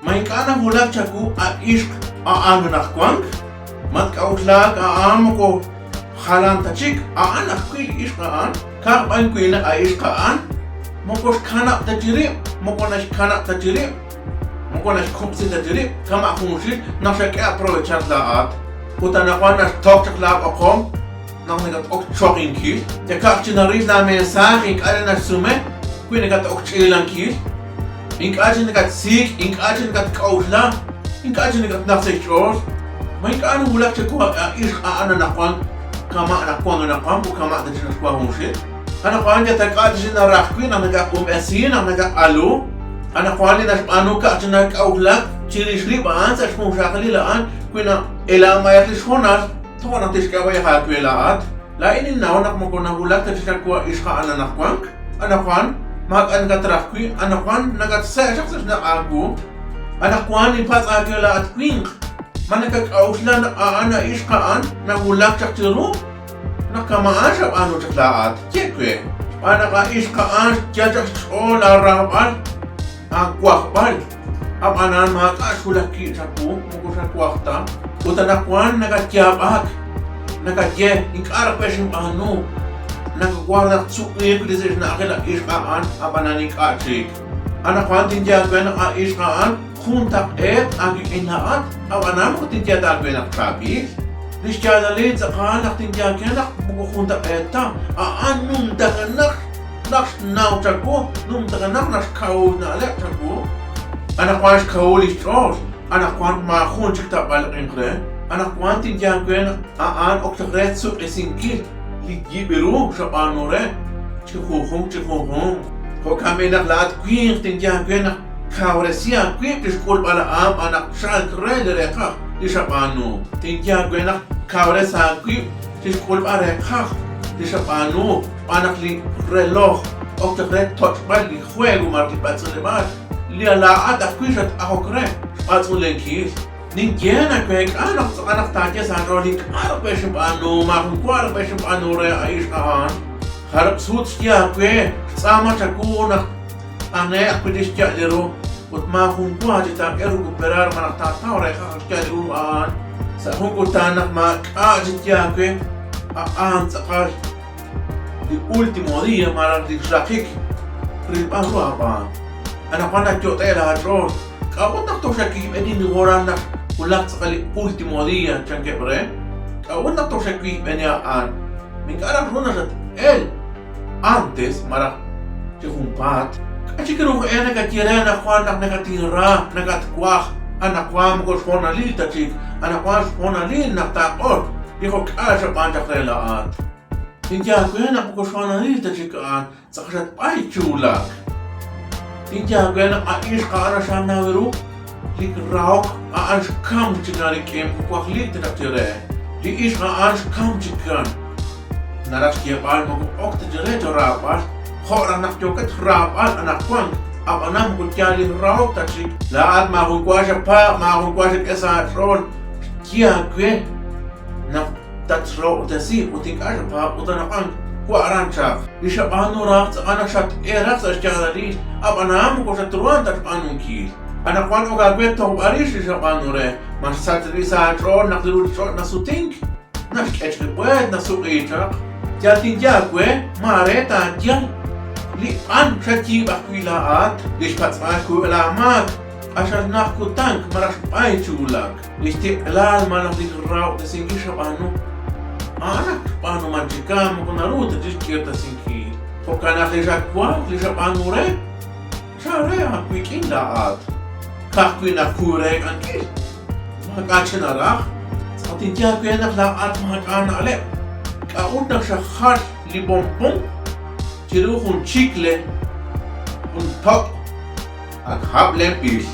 Ma ink'a' nawulak chawu a ixq a'an anaqwank? Matk'a'uxlaak a'an moko jalan ta chik, a'an ajwi' li ixq a'an, ka'aj b'an wi' naq a ixq a'an moko xkanab' ta chi rib', moko naxkanab' ta chi rib', moko naxkub'si ta chi rib' kama' junxil naq xak'e aprovechar laa'at. Ut anaqwan naxtoq chaq laab'oqom naq nakat-ok xchoqinkil, yaka'q chi naril laamensaaj ink'a' re naxsume wi nakat-ok ch'iilankil. Ink'a' chik nakatsik', ink'a' chik nakatk'a'uxla, ink'a' chik nakatnaq sa' xch'ool. Ma ink'a' nawulak chawu a ixq a'an anaqwan kama' naq wank anaqwan moko kama' ta chik naq xwank junxil? Anaqwan yal ta k'a' ta chik naraj wi' naq nakaq'unb'esi, naq nakaq'alu. Anaqwan li naxb'aanu ka'aj chik nak'a'uxlak chirix rib' a'an sa' xjunxaqalil a'an wi na'ela'an b'ayaq li xhoonal, toja' naq tixk'e b'ayaq aawe laa'at. Laa'in ninnaw naq moko nawulak ta chik chawu a ixq a'an anaqwank. Anaqwan, maak'a' nakatraj wi', anaqwan nakatse' chaq sa' xnaq' aawu. Anaqwan ninpatz' aawe laa'at winq, ma nakak'a'uxla naq a'an a ixq a'an nawulak chaq chiru? Naq kama'an xab'aanu chaq laa'at, ye we, xb'aan naq a ixq a'an xyal chaq xch'ool aaraab'al, aawajb'al, ab'anan maak'a' xwulak wi' chawu, moko xawaj ta. Ut anaqwan nakatyaab'ak, nakaye, Ink'a' raj we xinb'aanu. Nakawaj naq tsuq'iiq li sa' xna'ajil a ixq a'an, ab'anan ink'a' chik. Anaqwan tinye aawe naq a ixq a'an juntaq'eet aawik'in laa'at, ab'anan moko tinye ta aawe naq chaab'il. Li xyaalalil tz'aqal naq tinye aawe naq moko juntaq'eet ta, a'an numtajenaq Naq xnaw chawu, numtajenaq naq xkawu xna'leb' chawu. Anaqwan xkawu li xch'ool, anaqwan maajun chik taab'alaq'inq re. Anaqwan tinye aawe naq a'an ok chaq re xsuq'isinkil li yib' ru xab'aanu re, chi junjunq chi junjunq. Jo'kan b'i' naq laa'at winq tinye aawe naq kawresi aawib' chi xk'ulb'al a'an b'an naq chalk re li reeqaj li xab'aanu. Tinye aawe naq kawres aawib' chi xk'ulb'al reeqaj li xab'aanu. Xb'aan naq li reloj ok chaq re toch'b'al li juego malaj li b'atz'unleb'aal, li laa'at ajwi' xat-ajok re xb'atz'unlenkil. Ninye naweek'a naq tz'aqal naq taaye sa' aach'ool ink'a' raj we xinb'aanu, maajun wa raj we xinb'aanu re a ixq a'an. Jarub' sut xye aawe, xtz'aama chawu naq t'ane'q wi' chik xya'al li ru, ut maajun wa chik taak'e recuperar malaj taataw reeqaj xya'al li ru a'an. Sa' jun kutan naq maak'a' chik tye aawe, a'an tz'aqal. Li ultimo dia malaj li xraqik rilb'al ru aab'aan. Anaqwan nayot'e' laach'ool, k'a'ut naq toj xakiyb'eni li horal naq wulak tz'aqal li ultimo dia chankeb' re? K'a'ut naq toj xakiyb'eni a'an? Ma ink'a' raj ru naxat-el antes malaj chi junpaat? K'a' chik ru e nakaye re anaqwan naq nakatinra, nakatwaj, anaqwan moko xhoonalil ta chik, anaqwan xhoonalil naq taaq'ol li jo'k'aal xab'aan chaq re laa'at. Tinye aawe naq moko xhoonalil ta chik a'an, tz'aqal xatb'ay chi wulak. Tinye aawe naq a' ixq a'an naxanaw ru li rahok a'an xkamk chikan rik'in moko wajliik ta chaq chire. Li ixq a'an xkamk chikan. Naraj xyeeb'al moko ok ta chire charaab'al, jo' raj naq yookat xraab'al anaqwan, ab'anan moko yaal li rahok ta chik. Laa'at maajun wa xapaab', maajun wa xak'e sa' aach'ool xye aawe naq Tatrahob'tesi ut ink'a' xapaab' ut anaqwan wa' aran chaq. Li xab'aanu raj tz'aqal naq xat'e raj sa' xyaalalil, ab'anan moko xatruhan ta xb'aanunkil. Anaqwan ok aawe tojb'al rix li xab'aanu re, ma xsach rib' sa' aach'ool naq li ruuchich'och' nasutink, naxk'e chaq li b'eet nasuq'i chaq. Yal tinye aawe, maare taayal li b'an xayiib' ajwi' laa'at, li xpatz'b'al xkuyb'al aamaak, q'axal najt kutank malaj xb'ay chi wulak. Li xtiq'laal malaj li rahob'tesinkil xab'aanu, a'an ak xb'aanuman chikan moko naru ta chik xk'irtasinkil. Jo'kan naq li xatwank li xab'aanu re, xa re aawik'in laa'at. Ka'ajwi' naq kuy reek'ankil, maak'a' chik naraj. Tz'aqal tinye aawe naq laa'at maak'a' aana'leb'. K'a'ut naq xajal li bonbon chiru jun chicle, jun pok'? Ak hab'lenb'il.